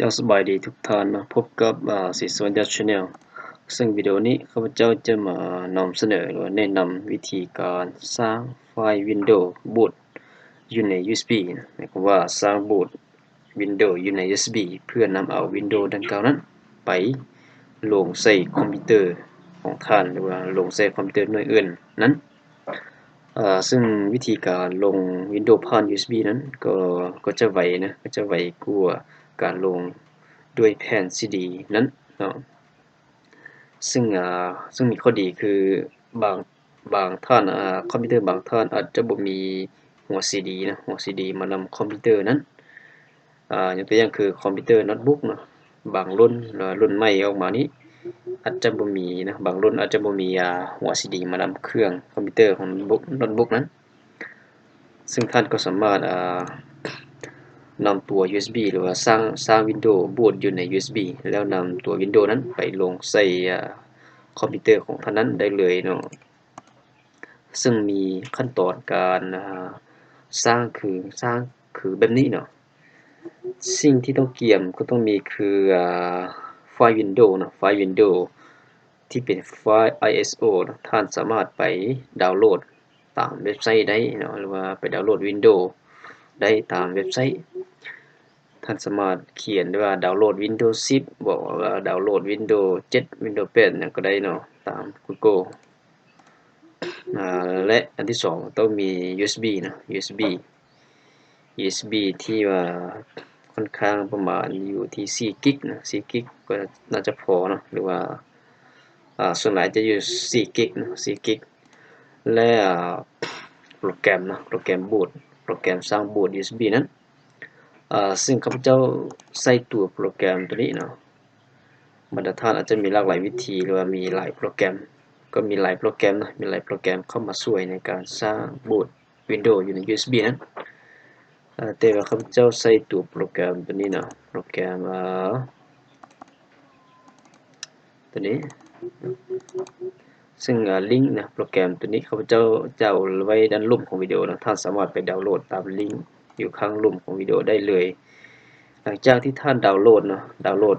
ເຈົ້າ ສະບາຍດີທຸກທ່ານເນາະ, ພົບກັບ ອາ ສີສະຫວັນຍາ Channel. ເຊິ່ງວິດີໂອນີ້ຂ້າພະເຈົ້າຈະມານຳສະເໜີ ຫຼືວ່າແນະນຳວິທີການສ້າງໄຟລ໌ Windows ບູດຢູ່ໃນ USB ນະ, ໝາຍຄວາມວ່າສ້າງບູດ Windows ຢູ່ໃນ USB ເພື່ອນຳເອົາ Windows ດັ່ງກ່າວນັ້ນໄປລົງໃສ່ຄອມພິວເຕີຂອງທ່ານ ຫຼືວ່າລົງໃສ່ຄອມພິວເຕີໜ່ວຍອື່ນນັ້ນ. ເຊິ່ງວິທີການລົງ Windows ຜ່ານ USB ນັ້ນກໍ ກໍຈະໄວນະ, ກໍຈະໄວກວ່າການລົງດ້ວຍແຜ່ນ CD ນັ້ນເນາະ. ເຊິ່ງ ອາ ເຊິ່ງມີຂໍ້ດີຄືບາງ ບາງທ່ານ ອາ ຄອມພິວເຕີບາງທ່ານອາດຈະບໍ່ມີຫົວ CD ນະ, ຫົວ CD ມານຳຄອມພິວເຕີນັ້ນ. ອາ ຍົກຕົວຢ່າງຄືຄອມພິວເຕີໂນ້ດບຸກເນາະ, ບາງລຸ້ນ ຫຼືວ່າລຸ້ນໃໝ່ອອກມານີ້ອາດຈະບໍ່ມີນະ, ບາງລຸ້ນອາດຈະບໍ່ມີ ອາ ຫົວ CD ມານຳເຄື່ອງຄອມພິວເຕີຂອງໂນ້ດບຸກ ໂນ້ດບຸກນັ້ນ. ເຊິ່ງທ່ານກໍສາມາດ ອາ ນຳຕົວ USB ຫຼືວ່າສ້າງ ສ້າງ Windows ບູດຢູ່ໃນ USB ແລ້ວນຳຕົວ Windows ນັ້ນໄປລົງໃສ່ ອາ ຄອມພິວເຕີຂອງທ່ານນັ້ນໄດ້ເລີຍເນາະ. ເຊິ່ງມີຂັ້ນຕອນການ ອາ ສ້າງຄື ສ້າງຄືແບບນີ້ເນາະ. ສິ່ງທີ່ຕ້ອງກຽມກໍຕ້ອງມີຄື ອາ ໄຟລ໌ Windows ເນາະ, ໄຟລ໌ Windows ທີ່ເປັນໄຟລ໌ ISO ເນາະ, ທ່ານສາມາດໄປດາວໂຫຼດຕາມເວັບໄຊໄດ້ເນາະ ຫຼືວ່າໄປດາວໂຫຼດ Windows ໄດ້ຕາມເວັບໄຊ. ທ່ານສາມາດຂຽນໄດ້ວ່າ ດາວໂຫຼດ Windows ສິບບໍ ຫຼືວ່າດາວໂຫຼດ Windows ເຈັດ Windows ແປດ ຫຍັງກໍໄດ້ເນາະ ຕາມ Google. ອາ ແລະ ອັນທີສອງ ຕ້ອງມີ USB ເນາະ, USB USB ທີ່ວ່າຄ່ອນຂ້າງປະມານຢູ່ທີ່ສີ່ກິກນະ, ສີ່ກິກກໍໜ້າຈະພໍເນາະ ຫຼືວ່າ ອາ ສ່ວນຫຼາຍຈະຢູ່ສີ່ກິກເນາະ, ສີ່ກິກ ແລະ ອາ ໂປຣແກຣມເນາະ, ໂປຣແກຣມບູດ ໂປຣແກຣມສ້າງບູດ USB ນັ້ນ. ອາ ເຊິ່ງຂ້າພະເຈົ້າໃຊ້ຕົວໂປຣແກຣມຕົວນີ້ເນາະ. ບັນດາທ່ານອາດຈະມີຫຼາກຫຼາຍວິທີ ຫຼືວ່າມີຫຼາຍໂປຣແກຣມ, ກໍມີຫຼາຍໂປຣແກຣມນະ, ມີຫຼາຍໂປຣແກຣມເຂົ້າມາຊ່ວຍໃນການສ້າງບູດ Windows ຢູ່ໃນ USB ນັ້ນ. ອາ ແຕ່ວ່າຂ້າພະເຈົ້າໃຊ້ຕົວໂປຣແກຣມຕົວນີ້ເນາະ, ໂປຣແກຣມ ອາ ຕົວນີ້ ເຊິ່ງ ອາ ລິ້ງນະ, ໂປຣແກຣມຕົວນີ້ຂ້າພະເຈົ້າຈະເອົາໄວ້ດ້ານລຸ່ມຂອງວິດີໂອນະ, ທ່ານສາມາດໄປດາວໂຫຼດຕາມລິ້ງຢູ່ຂ້າງລຸ່ມຂອງວິດີໂອໄດ້ເລີຍ. ຫຼັງຈາກທີ່ທ່ານດາວໂຫຼດເນາະ, ດາວໂຫຼດ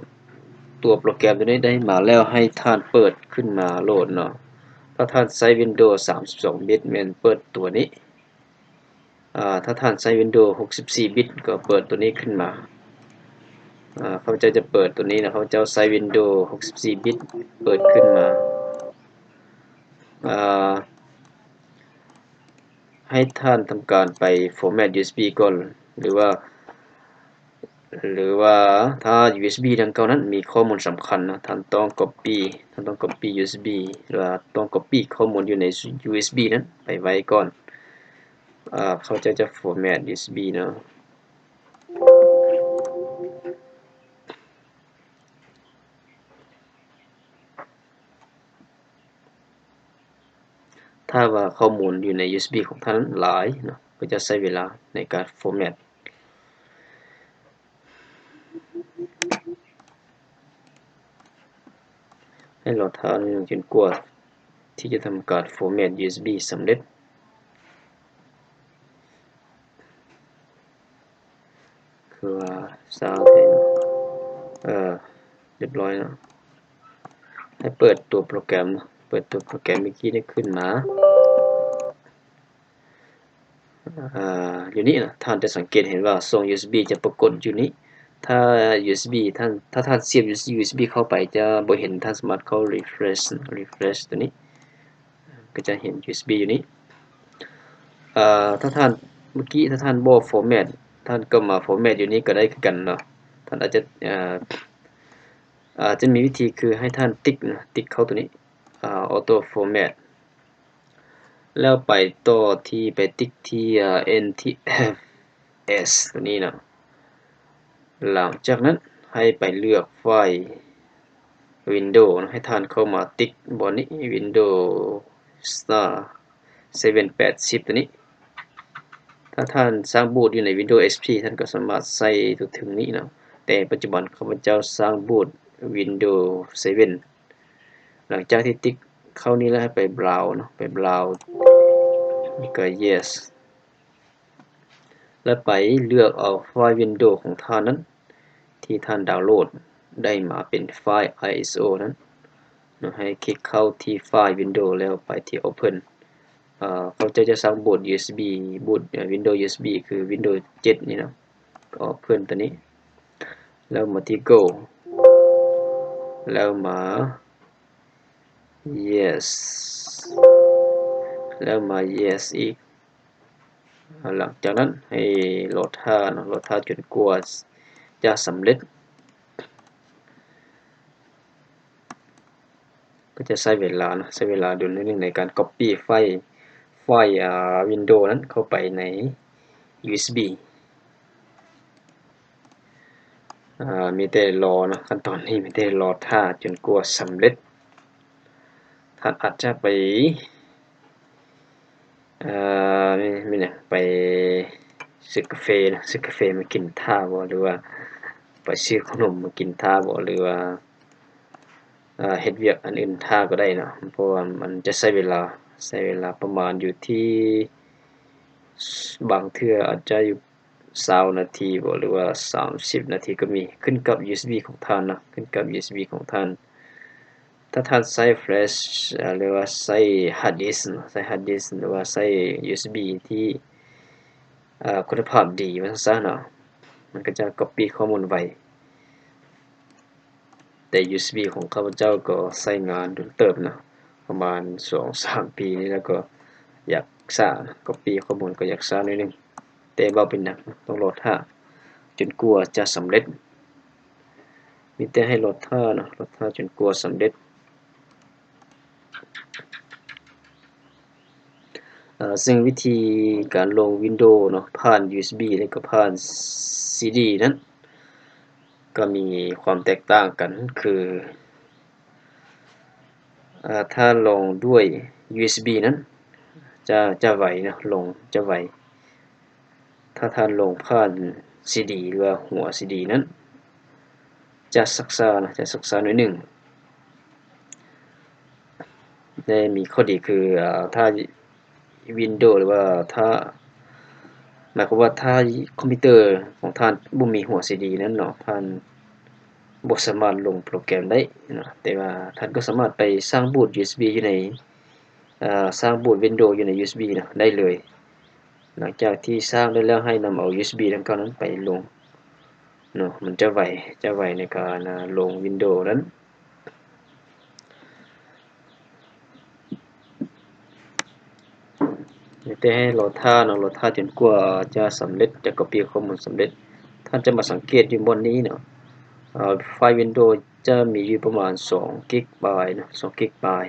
ຕົວໂປຣແກຣມຕົວນີ້ໄດ້ມາແລ້ວ ໃຫ້ທ່ານເປີດຂຶ້ນມາໂຫຼດເນາະ. ຖ້າທ່ານໃຊ້ Windows ສາມສິບສອງບິດ ແມ່ນເປີດຕົວນີ້. ອາ ຖ້າທ່ານໃຊ້ Windows ຫົກສິບສີ່ບິດ ກໍເປີດຕົວນີ້ຂຶ້ນມາ. ອາ ຂ້າພະເຈົ້າຈະເປີດຕົວນີ້ນະ, ຂ້າພະເຈົ້າໃຊ້ Windows ຫົກສິບສີ່ບິດ ເປີດຂຶ້ນມາ. ອາ ໃຫ້ທ່ານທຳການໄປ format USB ກ່ອນ ຫຼືວ່າ ຫຼືວ່າຖ້າ USB ດັ່ງກ່າວນັ້ນມີຂໍ້ມູນສຳຄັນນະ, ທ່ານຕ້ອງ copy ທ່ານຕ້ອງ copy USB ຫຼືວ່າຕ້ອງ copy ຂໍ້ມູນຢູ່ໃນ USB ນັ້ນໄປໄວ້ກ່ອນ. ອາ ເຂົາເຈົ້າຈະ format USB ເນາະ. ຖ້າວ່າຂໍ້ມູນຢູ່ໃນ USB ຂອງທ່ານຫຼາຍເນາະ, ກໍຈະໃຊ້ເວລາໃນການ format. ໃຫ້ລໍຖ້າໜຶ່ງຈົນກວ່າທີ່ຈະທຳການ format USB ສຳເລັດ. ຄືວ່າຊ້າແທ້ເນາະ. ເອີ ຮຽບຮ້ອຍເນາະ. ໃຫ້ເປີດຕົວໂປຣແກຣມເນາະ, ເປີດຕົວໂປຣແກຣມເມື່ອກີ້ນີ້ຂຶ້ນມາ. ອາ ຢູ່ນີ້ນະ, ທ່ານຈະສັງເກດເຫັນວ່າຊ່ອງ USB ຈະປາກົດຢູ່ນີ້. ຖ້າ USB ທ່ານ ຖ້າທ່ານສຽບ USB ເຂົ້າໄປຈະບໍ່ເຫັນ, ທ່ານສາມາດເຂົ້າ refresh refresh ຕົວນີ້ ກໍຈະເຫັນ USB ຢູ່ນີ້. ເອີ ຖ້າທ່ານ ເມື່ອກີ້ຖ້າທ່ານບໍ່ format ທ່ານກໍມາ format ຢູ່ນີ້ກໍໄດ້ຄືກັນເນາະ. ທ່ານອາດຈະ ເອີ ອາດຈະມີວິທີຄືໃຫ້ທ່ານຕິກນະ, ຕິກເຂົ້າຕົວນີ້ ອາ auto format ແລ້ວໄປຕໍ່ທີ່ ໄປຕິກທີ່ NTFS ຕົວນີ້ເນາະ. ຫຼັງຈາກນັ້ນໃຫ້ໄປເລືອກໄຟລ໌ Windows ເນາະ, ໃຫ້ທ່ານເຂົ້າມາຕິກບ່ອນນີ້ Windows Star ເຊເວັນ ແປດສິບ ຕົວນີ້. ຖ້າທ່ານສ້າງບູດຢູ່ໃນ Windows XP ທ່ານກໍສາມາດໃສ່ຕົວເທິງນີ້ເນາະ, ແຕ່ປັດຈຸບັນຂ້າພະເຈົ້າສ້າງບູດ Windows ເຊເວັນ. ຫຼັງຈາກທີ່ຕິກເຂົ້ານີ້ແລ້ວ ໃຫ້ໄປ browse ເນາະ, ໄປ browse ແລ້ວກໍ yes ແລ້ວໄປເລືອກເອົາໄຟລ໌ Windows ຂອງທ່ານນັ້ນ ທີ່ທ່ານດາວໂຫຼດໄດ້ມາເປັນໄຟລ໌ ໄອເອສໂອ ນັ້ນເນາະ, ໃຫ້ຄລິກເຂົ້າທີ່ໄຟລ໌ Windows ແລ້ວໄປທີ່ Open. ເອີ ເຂົາເຈົ້າຈະສ້າງບູດ USB ບູດ Windows USB ຄື Windows ເຈັດນີ້ເນາະ, Open ຕົວນີ້ ແລ້ວມາທີ່ Go ແລ້ວມາ Yes ແລ້ວມາ Yes ອີກ. ຫຼັງຈາກນັ້ນໃຫ້ລໍຖ້າເນາະ, ລໍຖ້າຈົນກວ່າຈະສຳເລັດ. ກໍຈະໃຊ້ເວລາເນາະ, ໃຊ້ເວລາດົນໜ້ອຍໜຶ່ງໃນການ Copy ໄຟລ໌ ໄຟລ໌ ອ່າ Windows ນັ້ນເຂົ້າໄປໃນ USB. ອ່າ ມີແຕ່ລໍເນາະ, ຂັ້ນຕອນນີ້ມີແຕ່ລໍຖ້າຈົນກວ່າສຳເລັດ. ທ່ານອາດຈະໄປ ເອີ ມີ ມີຫຍັງ ໄປຊື້ກາເຟເນາະ, ຊື້ກາເຟມາກິນຖ້າບໍ ຫຼືວ່າໄປຊື້ຂະໜົມມາກິນຖ້າບໍ ຫຼືວ່າ ເຮັດວຽກອັນອື່ນຖ້າກໍໄດ້ເນາະ, ເພາະວ່າມັນຈະໃຊ້ເວລາ ໃຊ້ເວລາປະມານຢູ່ທີ່ ບາງເທື່ອອາດຈະຢູ່ຊາວນາທີບໍ ຫຼືວ່າສາມສິບນາທີກໍມີ, ຂຶ້ນກັບ USB ຂອງທ່ານເນາະ, ຂຶ້ນກັບ USB ຂອງທ່ານ. ຖ້າທ່ານໃຊ້ Flash ເອີ ຫຼືວ່າໃຊ້ Hard Disk ເນາະ, ໃຊ້ Hard Disk ຫຼືວ່າໃຊ້ USB ທີ່ ເອີ ຄຸນນະພາບດີວ່າຊັ້ນຊະເນາະ, ມັນກໍຈະ Copy ຂໍ້ມູນໄວ. ແຕ່ USB ຂອງຂ້າພະເຈົ້າກໍໃຊ້ງານດົນເຕີບເນາະ, ປະມານສອງສາມປີນີ້ແລ້ວ, ກໍຢາກຊ້າເນາະ, Copy ຂໍ້ມູນກໍຢາກຊ້າໜ້ອຍໜຶ່ງ, ແຕ່ບໍ່ເປັນຫຍັງ, ຕ້ອງລໍຖ້າຈົນກວ່າຈະສຳເລັດ. ມີແຕ່ໃຫ້ລໍຖ້າເນາະ, ລໍຖ້າຈົນກວ່າສຳເລັດ. ເອີ ເຊິ່ງວິທີການລົງ Windows ເນາະ ຜ່ານ USB ແລະກໍຜ່ານ CD ນັ້ນ ກໍມີຄວາມແຕກຕ່າງກັນ ຄື ເອີ ຖ້າລົງດ້ວຍ USB ນັ້ນ ຈະ ຈະໄວເນາະ, ລົງຈະໄວ. ຖ້າທ່ານລົງຜ່ານ CD ຫຼືວ່າຫົວ CD ນັ້ນ ຈະຊັກຊ້ານະ, ຈະຊັກຊ້າໜ້ອຍໜຶ່ງ. ແລະ ມີຂໍ້ດີຄື ເອີ ຖ້າ Windows ຫຼືວ່າຖ້າ ໝາຍຄວາມວ່າຖ້າຄອມພິວເຕີຂອງທ່ານບໍ່ມີຫົວ CD ນັ້ນເນາະ, ທ່ານບໍ່ສາມາດລົງໂປຣແກຣມໄດ້ເນາະ, ແຕ່ວ່າທ່ານກໍສາມາດໄປສ້າງບູດ USB ຢູ່ໃນ ເອີ ສ້າງບູດ Windows ຢູ່ໃນ USB ນະ ໄດ້ເລີຍ. ຫຼັງຈາກທີ່ສ້າງໄດ້ແລ້ວ ໃຫ້ນຳເອົາ USB ດັ່ງກ່າວນັ້ນໄປລົງເນາະ, ມັນຈະໄວ ຈະໄວໃນການ ອາ ລົງ Windows ນັ້ນ. ມີແຕ່ໃຫ້ລໍຖ້າເນາະ, ລໍຖ້າຈົນກວ່າຈະສຳເລັດ, ຈະ copy ຂໍ້ມູນສຳເລັດ. ທ່ານຈະມາສັງເກດຢູ່ບ່ອນນີ້ເນາະ, ອາ ໄຟລ໌ Windows ຈະມີຢູ່ປະມານສອງກິກປາຍເນາະ, ສອງກິກປາຍ.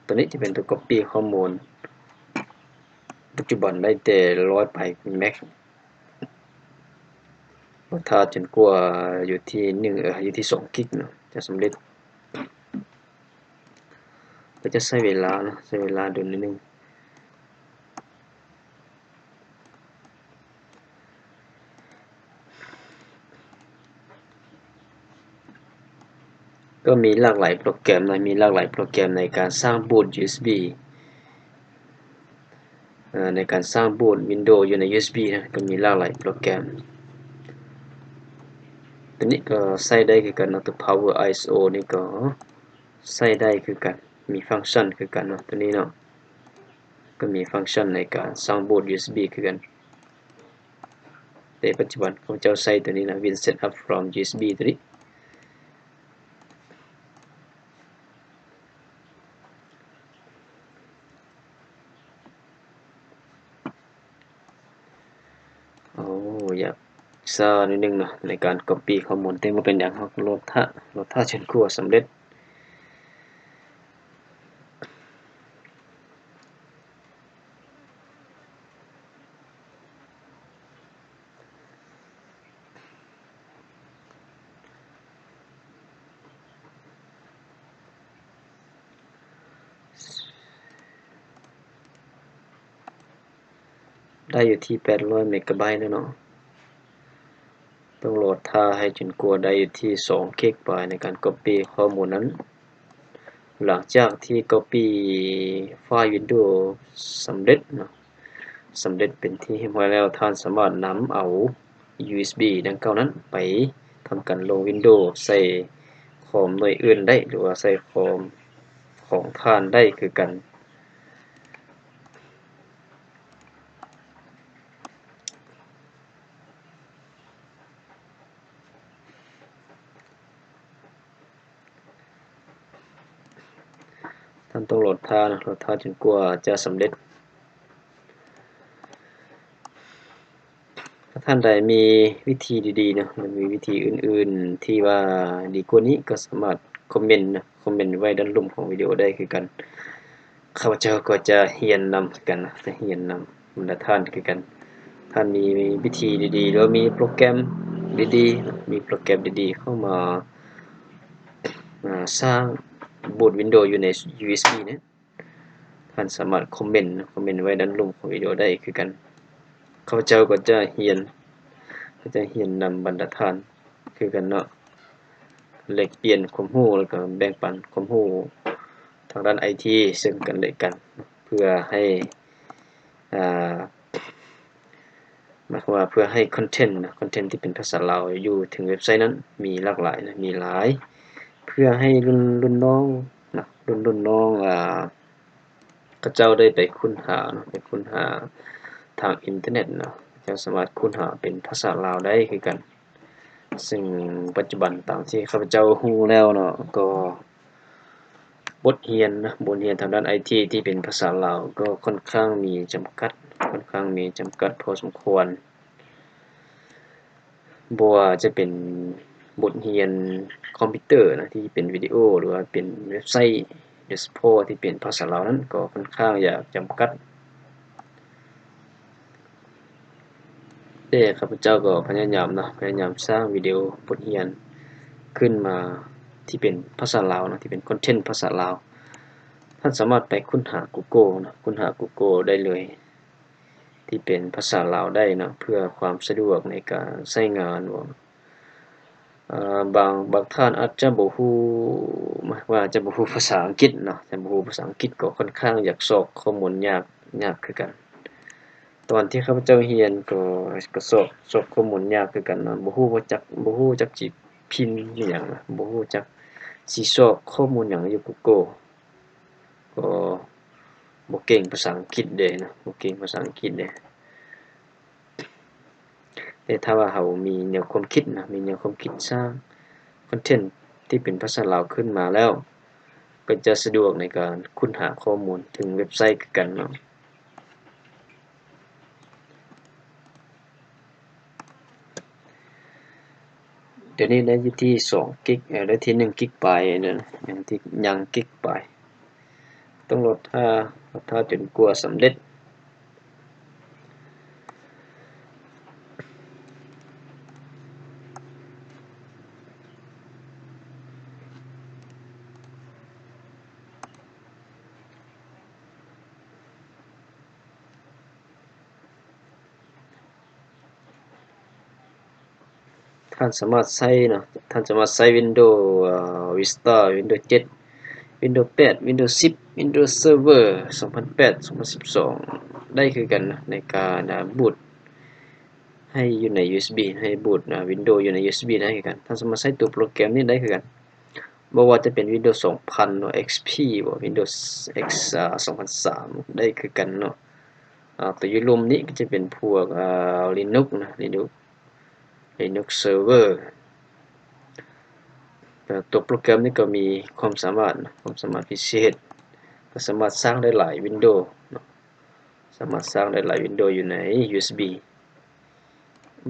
ຕົວນີ້ຈະເປັນຕົວ copy ຂໍ້ມູນ ປັດຈຸບັນໄດ້ແຕ່ຮ້ອຍປາຍເມກ, ລໍຖ້າຈົນກວ່າຢູ່ທີ່ໜຶ່ງ ເອີ ຢູ່ທີ່ສອງກິກເນາະ ຈະສຳເລັດ. ກໍຈະໃຊ້ເວລາເນາະ, ໃຊ້ເວລາດົນໜ້ອຍໜຶ່ງ. ກໍມີຫຼາກຫຼາຍໂປຣແກຣມນະ, ມີຫຼາກຫຼາຍໂປຣແກຣມໃນການສ້າງບູດ ຢູເອັສບີ ເອີ ໃນການສ້າງບູດວິນໂດຢູ່ໃນຢູເອັສບີນະ, ກໍມີຫຼາກຫຼາຍໂປຣແກຣມ. ຕົວນີ້ກໍໃຊ້ໄດ້ຄືກັນເນາະ, ຕົວພາວເວີໄອເອັສໂອນີ້ກໍໃຊ້ໄດ້ຄືກັນ, ມີຟັງຊັນຄືກັນເນາະ ຕົວນີ້ເນາະ. ກໍມີຟັງຊັນໃນການສ້າງບູດຢູເອັສບີຄືກັນ. ແຕ່ປັດຈຸບັນຂ້າພະເຈົ້າໃຊ້ຕົວນີ້ນະ, Win Setup from ຢູເອັສບີ ຕົວນີ້. ໂອ້ ຢາກຊ້າໜ້ອຍໜຶ່ງເນາະ ໃນການກັອບປີ້ຂໍ້ມູນ, ແຕ່ບໍ່ເປັນຫຍັງ, ເຮົາກໍລໍຖ້າ, ລໍຖ້າຈົນກວ່າສຳເລັດ. ໄດ້ຢູ່ທີ່ແປດຮ້ອຍເມກາໄບແລ້ວເນາະ. ຕ້ອງລໍຖ້າໃຫ້ຈົນກວ່າໄດ້ຢູ່ທີ່ສອງກິກບາຍໃນການກັອບປີ້ຂໍ້ມູນນັ້ນ. ຫຼັງຈາກທີ່ກັອບປີ້ໄຟລ໌ວິນໂດສຳເລັດເນາະ, ສຳເລັດເປັນທີ່ຮຽບຮ້ອຍແລ້ວ, ທ່ານສາມາດນຳເອົາຢູເອັສບີດັ່ງກ່າວນັ້ນໄປ ທຳການລົງວິນໂດໃສ່ຄອມໜ່ວຍອື່ນໄດ້ ຫຼືວ່າໃສ່ຄອມຂອງທ່ານໄດ້ຄືກັນ. ທ່ານຕ້ອງລໍຖ້າເນາະ, ລໍຖ້າຈົນກວ່າຈະສຳເລັດ. ຖ້າທ່ານໃດມີວິທີດີໆເນາະ ຫຼືມີວິທີອື່ນໆທີ່ວ່າດີກວ່ານີ້ ກໍສາມາດຄອມເມັນເນາະ, ຄອມເມັນໄວ້ດ້ານລຸ່ມຂອງວິດີໂອໄດ້ຄືກັນ. ຂ້າພະເຈົ້າກໍຈະຮຽນນຳຄືກັນເນາະ, ຈະຮຽນນຳບັນດາທ່ານຄືກັນ. ທ່ານມີ ມີວິທີດີໆ ຫຼືວ່າມີໂປຣແກຣມດີໆເນາະ, ມີໂປຣແກຣມດີໆເຂົ້າມາ ອາ ສ້າງ ບູດວິນໂດຢູ່ໃນຢູເອັສບີເນາະ, ທ່ານສາມາດຄອມເມັນ ຄອມເມັນໄວ້ດ້ານລຸ່ມຂອງວິດີໂອໄດ້ຄືກັນ. ຂ້າພະເຈົ້າກໍຈະຮຽນ ກໍຈະຮຽນນຳບັນດາທ່ານຄືກັນເນາະ, ແລກປ່ຽນຄວາມຮູ້ ແລ້ວກໍແບ່ງປັນຄວາມຮູ້ທາງດ້ານໄອທີເຊິ່ງກັນແລະກັນ ເພື່ອໃຫ້ ອາ ໝາຍຄວາມວ່າເພື່ອໃຫ້ຄອນເທັນນະ ຄອນເທັນທີ່ເປັນພາສາລາວຢູ່ເທິງເວັບໄຊນັ້ນມີຫຼາກຫຼາຍນະ ມີຫຼາຍ ເພື່ອໃຫ້ລຸ້ນ ລຸ້ນນ້ອງນະ ລຸ້ນ ລຸ້ນນ້ອງ ອາ ເຂົາເຈົ້າໄດ້ໄປຄົ້ນຫາເນາະ ໄປຄົ້ນຫາທາງອິນເຕີເນັດເນາະ, ເຈົ້າສາມາດຄົ້ນຫາເປັນພາສາລາວໄດ້ຄືກັນ. ເຊິ່ງປັດຈຸບັນຕາມທີ່ຂ້າພະເຈົ້າຮູ້ແລ້ວເນາະ ກໍ ບົດຮຽນນະ ບົດຮຽນທາງດ້ານໄອທີທີ່ເປັນພາສາລາວກໍຄ່ອນຂ້າງມີຈຳກັດ ຄ່ອນຂ້າງມີຈຳກັດພໍສົມຄວນ. ບໍ່ວ່າຈະເປັນບົດຮຽນຄອມພິວເຕີນະ ທີ່ເປັນວິດີໂອ ຫຼືວ່າເປັນເວັບໄຊ ໂດຍສະເພາະທີ່ເປັນພາສາລາວນັ້ນ ກໍຄ່ອນຂ້າງຈະຈຳກັດ. ແຕ່ຂ້າພະເຈົ້າກໍພະຍາຍາມເນາະ ພະຍາຍາມສ້າງວິດີໂອບົດຮຽນຂຶ້ນມາທີ່ເປັນພາສາລາວເນາະ ທີ່ເປັນຄອນເທັນພາສາລາວ. ທ່ານສາມາດໄປຄົ້ນຫາກູໂກເນາະ ຄົ້ນຫາກູໂກໄດ້ເລີຍ ທີ່ເປັນພາສາລາວໄດ້ເນາະ ເພື່ອຄວາມສະດວກໃນການໃຊ້ງານ. ອາ ບາງ ບາງທ່ານອາດຈະບໍ່ຮູ້ ໝາຍວ່າອາດຈະບໍ່ຮູ້ພາສາອັງກິດເນາະ ຈະບໍ່ຮູ້ພາສາອັງກິດກໍຄ່ອນຂ້າງຢາກຊອກຂໍ້ມູນຍາກ ຍາກຄືກັນ. ຕອນທີ່ຂ້າພະເຈົ້າຮຽນກໍ ກໍຊອກ ຊອກຂໍ້ມູນຍາກຄືກັນເນາະ ບໍ່ຮູ້ວ່າຈັກ ບໍ່ຮູ້ຈັກຊິພິມອີ່ຫຍັງ ບໍ່ຮູ້ຈັກຊິຊອກຂໍ້ມູນຫຍັງຢູ່ກູໂກ ກໍບໍ່ເກັ່ງພາສາອັງກິດເດ້ເນາະ ບໍ່ເກັ່ງພາສາອັງກິດເດ້. ແຕ່ຖ້າວ່າເຮົາມີແນວຄວາມຄິດນະ ມີແນວຄວາມຄິດສ້າງຄອນເທັນທີ່ເປັນພາສາລາວຂຶ້ນມາແລ້ວ ກໍຈະສະດວກໃນການຄົ້ນຫາຂໍ້ມູນເຖິງເວັບໄຊຄືກັນເນາະ. ດຽວນີ້ໄດ້ຢູ່ທີ່ສອງກິກ ເອີ ໄດ້ທີ່ໜຶ່ງກິກປາຍເນາະ ຍັງທີ່ ຍັງກິກປາຍ. ຕ້ອງລໍຖ້າ ລໍຖ້າຈົນກວ່າສຳເລັດ. ທ່ານສາມາດໃຊ້ເນາະ ທ່ານສາມາດໃຊ້ວິນໂດ ເອີ ວິສຕາ ວິນໂດເຈັດ ວິນໂດແປດ ວິນໂດສິບ ວິນໂດເຊີເວີ ສອງພັນແປດ ສອງພັນສິບສອງ ໄດ້ຄືກັນນະ ໃນການ ອາ ບູດໃຫ້ຢູ່ໃນຢູເອັສບີ ໃຫ້ບູດ ອາ ວິນໂດຢູ່ໃນຢູເອັສບີໄດ້ຄືກັນ. ທ່ານສາມາດໃຊ້ຕົວໂປຣແກຣມນີ້ໄດ້ຄືກັນ ບໍ່ວ່າຈະເປັນວິນໂດສອງພັນເນາະ ເອັກພີບໍ ວິນໂດ ເອັກ ອາ ສອງພັນສາມ ໄດ້ຄືກັນເນາະ. ອາ ຕົວຢູ່ລຸ່ມນີ້ກໍຈະເປັນພວກ ອາ ລິນຸກນະ ລິນຸກ ລິນຸກເຊີເວີ. ແຕ່ຕົວໂປຣແກຣມນີ້ກໍມີຄວາມສາມາດນະ ຄວາມສາມາດພິເສດ ກໍສາມາດສ້າງໄດ້ຫຼາຍວິນໂດເນາະ ສາມາດສ້າງໄດ້ຫຼາຍວິນໂດຢູ່ໃນຢູເອັສບີ.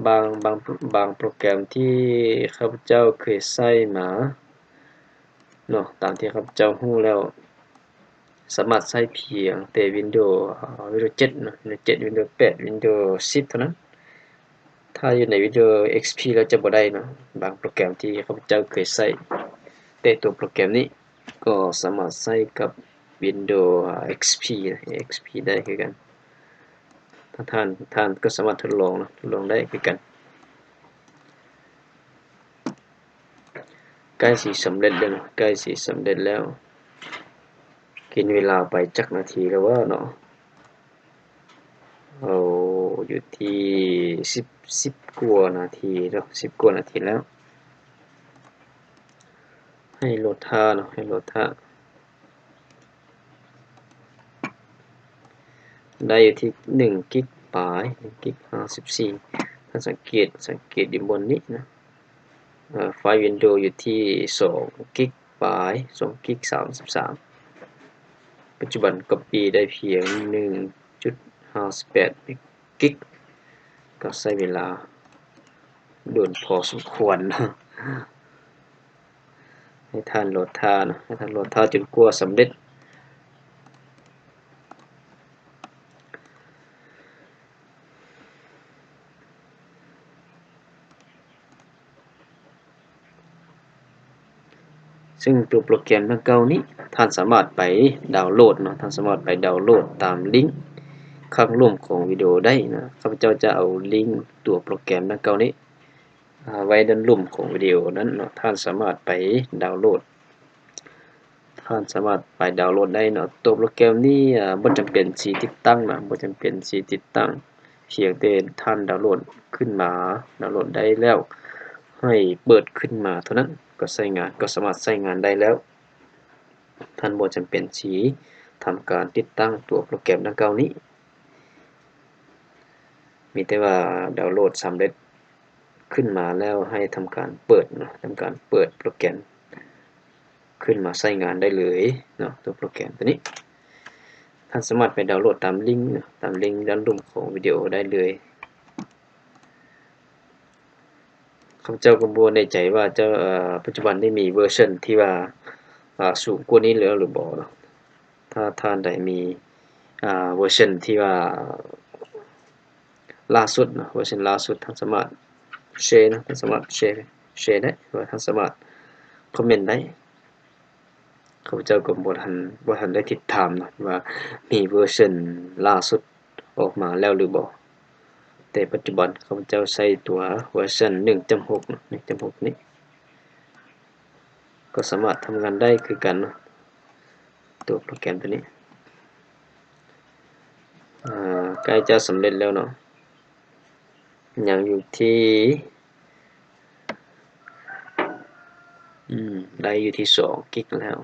ບາງ ບາງ ບາງໂປຣແກຣມທີ່ຂ້າພະເຈົ້າເຄີຍໃຊ້ມາເນາະ ຕາມທີ່ຂ້າພະເຈົ້າຮູ້ແລ້ວ ສາມາດໃຊ້ພຽງແຕ່ວິນໂດ ເອີ ວິນໂດເຈັດເນາະ ວິນໂດເຈັດ ວິນໂດແປດ ວິນໂດສິບເທົ່ານັ້ນ. ຖ້າຢູ່ໃນວິນໂດເອັກພີແລ້ວຈະບໍ່ໄດ້ເນາະ ບາງໂປຣແກຣມທີ່ຂ້າພະເຈົ້າເຄີຍໃຊ້ ແຕ່ຕົວໂປຣແກຣມນີ້ ກໍສາມາດໃຊ້ກັບວິນໂດ ເອັກພີ ເອັກພີໄດ້ຄືກັນ. ຖ້າທ່ານ ທ່ານກໍສາມາດທົດລອງເນາະ ທົດລອງໄດ້ຄືກັນ. ໃກ້ຊິສຳເລັດແລ້ວເນາະ ໃກ້ຊິສຳເລັດແລ້ວ. ກິນເວລາໄປຈັກນາທີແລ້ວວະເນາະ? ໂອ້ ຢູ່ທີ່ສິບ ສິບກວ່ານາທີເນາະ ສິບກວ່ານາທີແລ້ວ. ໃຫ້ໂຫຼດຖ້າເນາະ ໃຫ້ໂຫຼດຖ້າ ໄດ້ຢູ່ທີ່ໜຶ່ງກິກປາຍ ໜຶ່ງກິກຫ້າສິບສີ່ ທ່ານສັງເກດ ສັງເກດຢູ່ບ່ອນນີ້ນະ ເອີ ໄຟລ໌ວິນໂດຢູ່ທີ່ສອງກິກປາຍ ສອງກິກສາມສິບສາມ ປັດຈຸບັນກັອບປີ້ໄດ້ພຽງໜຶ່ງຈຸດຫ້າສິບແປດ ກິກ ກໍໃຊ້ເວລາດົນພໍສົມຄວນເນາະ ໃຫ້ທ່ານລໍຖ້າເນາະ ໃຫ້ທ່ານລໍຖ້າຈົນກວ່າສຳເລັດ. ຊຶ່ງຕົວໂປຣແກຣມດັ່ງກ່າວນີ້ ທ່ານສາມາດໄປດາວໂຫຼດເນາະ ທ່ານສາມາດໄປດາວໂຫຼດຕາມລິ້ງຂ້າງລຸ່ມຂອງວິດີໂອໄດ້ນະ. ຂ້າພະເຈົ້າຈະເອົາລິ້ງຕົວໂປຣແກຣມດັ່ງກ່າວນີ້ ອາ ໄວ້ດ້ານລຸ່ມຂອງວິດີໂອນັ້ນເນາະ ທ່ານສາມາດໄປດາວໂຫຼດ ທ່ານສາມາດໄປດາວໂຫຼດໄດ້ເນາະ. ຕົວໂປຣແກຣມນີ້ ອາ ບໍ່ຈຳເປັນຊິຕິດຕັ້ງນະ ບໍ່ຈຳເປັນຊິຕິດຕັ້ງ ພຽງແຕ່ທ່ານດາວໂຫຼດຂຶ້ນມາ ດາວໂຫຼດໄດ້ແລ້ວ ໃຫ້ເປີດຂຶ້ນມາເທົ່ານັ້ນ ກໍໃຊ້ງານ ກໍສາມາດໃຊ້ງານໄດ້ແລ້ວ. ທ່ານບໍ່ຈຳເປັນຊິທຳການຕິດຕັ້ງຕົວໂປຣແກຣມດັ່ງກ່າວນີ້ ມີແຕ່ວ່າດາວໂຫຼດສຳເລັດຂຶ້ນມາແລ້ວໃຫ້ທຳການເປີດເນາະ ທຳການເປີດໂປຣແກຣມຂຶ້ນມາໃຊ້ງານໄດ້ເລີຍເນາະ. ຕົວໂປຣແກຣມຕົວນີ້ ທ່ານສາມາດໄປດາວໂຫຼດຕາມລິ້ງເນາະ ຕາມລິ້ງດ້ານລຸ່ມຂອງວິດີໂອໄດ້ເລີຍ. ຂ້າພະເຈົ້າກໍບໍ່ແນ່ໃຈວ່າຈະ ເອີ ປັດຈຸບັນນີ້ມີເວີຊັນທີ່ວ່າ ອາ ສູງກວ່ານີ້ແລ້ວຫຼືບໍ່ເນາະ. ຖ້າທ່ານໃດມີ ອາ ເວີຊັນທີ່ວ່າລ່າສຸດເນາະ ເວີຊັນລ່າສຸດ ທ່ານສາມາດແຊເນາະ ທ່ານສາມາດແຊ ແຊໄດ້ ຫຼືວ່າທ່ານສາມາດຄອມເມັນໄດ້. ຂ້າພະເຈົ້າກໍບໍ່ທັນ ບໍ່ທັນໄດ້ຕິດຕາມເນາະ ວ່າມີເວີຊັນລ່າສຸດອອກມາແລ້ວຫຼືບໍ່ ແຕ່ປັດຈຸບັນຂ້າພະເຈົ້າໃຊ້ຕົວເວີຊັນໜຶ່ງຈຸດຫົກເນາະ ໜຶ່ງຈຸດຫົກນີ້ ກໍສາມາດທຳງານໄດ້ຄືກັນເນາະ ຕົວໂປຣແກຣມຕົວນີ້ ອາ ໃກ້ຈະສຳເລັດແລ້ວເນາະ. ຍັງຢູ່ທີ່ ອືມ ໄດ້ຢູ່ທີ່ສອງກິກແລ້ວ.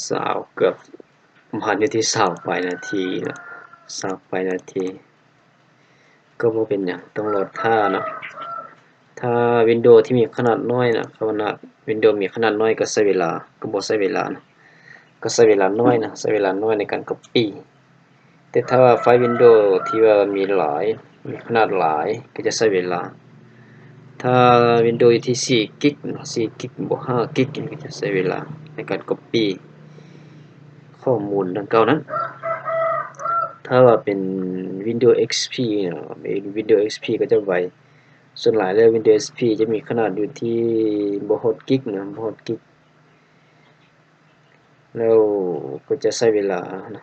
ຊາວ ເກືອບ ປະມານຢູ່ທີ່ຊາວປາຍນາທີເນາະ ຊາວປາຍນາທີ ກໍບໍ່ເປັນຫຍັງ ຕ້ອງລໍຖ້າເນາະ. ຖ້າວິນໂດທີ່ມີຂະໜາດນ້ອຍນະ ຂະໜາດວິນໂດມີຂະໜາດນ້ອຍກໍໃຊ້ເວລາ ກໍບໍ່ໃຊ້ເວລານະ ກໍໃຊ້ເວລານ້ອຍນະ ໃຊ້ເວລານ້ອຍໃນການກັອບປີ້. ແຕ່ຖ້າວ່າໄຟລ໌ວິນໂດທີ່ວ່າມີຫຼາຍ ມີຂະໜາດຫຼາຍ ກໍຈະໃຊ້ເວລາ. ຖ້າວິນໂດຢູ່ທີ່ສີ່ກິກເນາະ ສີ່ກິກ ບໍ່ຫ້າກິກ ກໍຈະໃຊ້ເວລາໃນການກັອບປີ້ຂໍ້ມູນດັ່ງກ່າວນັ້ນ. ຖ້າວ່າເປັນວິນໂດເອັກພີເນາະ ວິນໂດເອັກພີກໍຈະໄວ. ສ່ວນຫຼາຍແລ້ວວິນໂດເອັກພີຈະມີຂະໜາດຢູ່ທີ່ບໍ່ຮອດກິກເນາະ ບໍ່ຮອດກິກ ແລ້ວກໍຈະໃຊ້ເວລານະ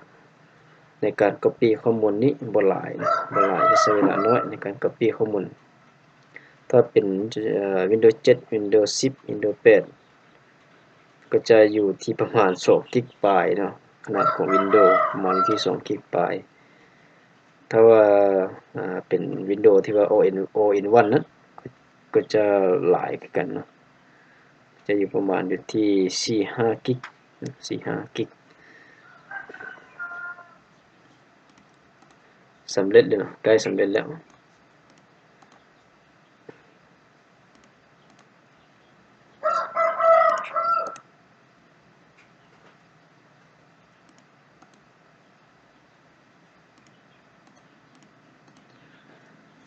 ໃນການກັອບປີ້ຂໍ້ມູນນີ້ບໍ່ຫຼາຍນະ ບໍ່ຫຼາຍ ຈະໃຊ້ເວລານ້ອຍໃນການກັອບປີ້ຂໍ້ມູນ. ຖ້າເປັນ ເອີ ວິນໂດເຈັດ ວິນໂດສິບ ວິນໂດແປດ ກໍຈະຢູ່ທີ່ປະມານສອງກິກປາຍເນາະ ຂະໜາດຂອງວິນໂດປະມານຢູ່ທີ່ສອງກິກປາຍ. ຖ້າວ່າ ອາ ເປັນວິນໂດທີ່ວ່າ all in all in one ນັ້ນ ກໍຈະຫຼາຍຄືກັນເນາະ ຈະຢູ່ປະມານຢູ່ທີ່ສີ່ຫ້າກິກ ສີ່ຫ້າກິກ. ສຳເລັດແລ້ວເນາະ ໃກ້ສຳເລັດແລ້ວ.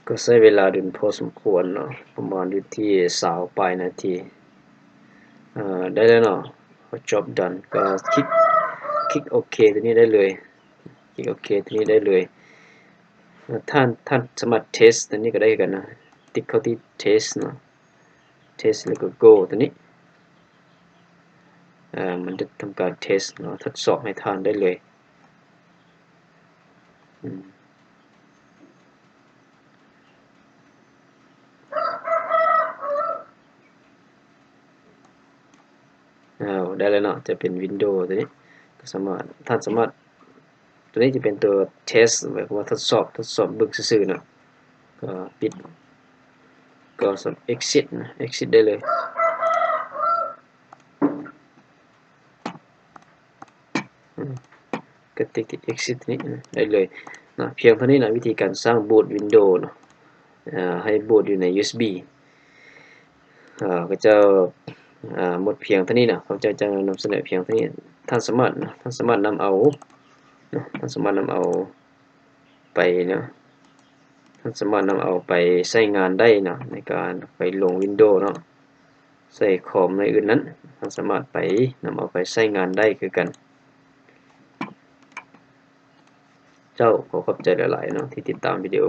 ກໍໃຊ້ເວລາດົນພໍສົມຄວນເນາະ ປະມານຢູ່ທີ່ຊາວປາຍນາທີ. ເອີ ໄດ້ແລ້ວເນາະ jobs done ກໍຄລິກ ຄລິກໂອເຄຕົວນີ້ໄດ້ເລີຍ ຄລິກໂອເຄຕົວນີ້ໄດ້ເລີຍ. ທ່ານ ທ່ານສາມາດເທສຕົວນີ້ກໍໄດ້ຄືກັນນະ ຕິກເຂົ້າທີ່ເທສເນາະ ເທສ ແລ້ວກໍໂກຕົວນີ້ ເອີ ມັນຈະທຳການເທສເນາະ ທົດສອບໃຫ້ທ່ານໄດ້ເລີຍ. ອືມ ອ້າວ ໄດ້ແລ້ວເນາະ ຈະເປັນວິນໂດຕົວນີ້ ກໍສາມາດ ທ່ານສາມາດ ຕົວນີ້ຈະເປັນຕົວເທສ ໝາຍຄວາມວ່າທົດສອບ ທົດສອບເບິ່ງຊື່ໆເນາະ ກໍປິດ ກໍເອັກຊິດນະ ເອັກຊິດໄດ້ເລີຍ. ອືມ ກໍຕິກທີ່ເອັກຊິດນີ້ໄດ້ເລີຍເນາະ ພຽງເທົ່ານີ້ນະ ວິທີການສ້າງບູດວິນໂດເນາະ ເອີ ໃຫ້ບູດຢູ່ໃນຢູເອັສບີ ເອີ ຂະເຈົ້າ ເອີ ໝົດພຽງເທົ່ານີ້ນະ ຂະເຈົ້າຈະນຳສະເໜີພຽງເທົ່ານີ້ ທ່ານສາມາດນະ ທ່ານສາມາດນຳເອົາເນາະ ທ່ານສາມາດນຳເອົາ ໄປເນາະ ທ່ານສາມາດນຳເອົາໄປໃຊ້ງານໄດ້ເນາະ ໃນການໄປລົງວິນໂດເນາະ ໃສ່ຄອມໃນອື່ນນັ້ນ ທ່ານສາມາດໄປນຳເອົາໄປໃຊ້ງານໄດ້ຄືກັນ. ເຈົ້າ ຂໍຂອບໃຈຫຼາຍໆເນາະ ທີ່ຕິດຕາມວິດີໂອ.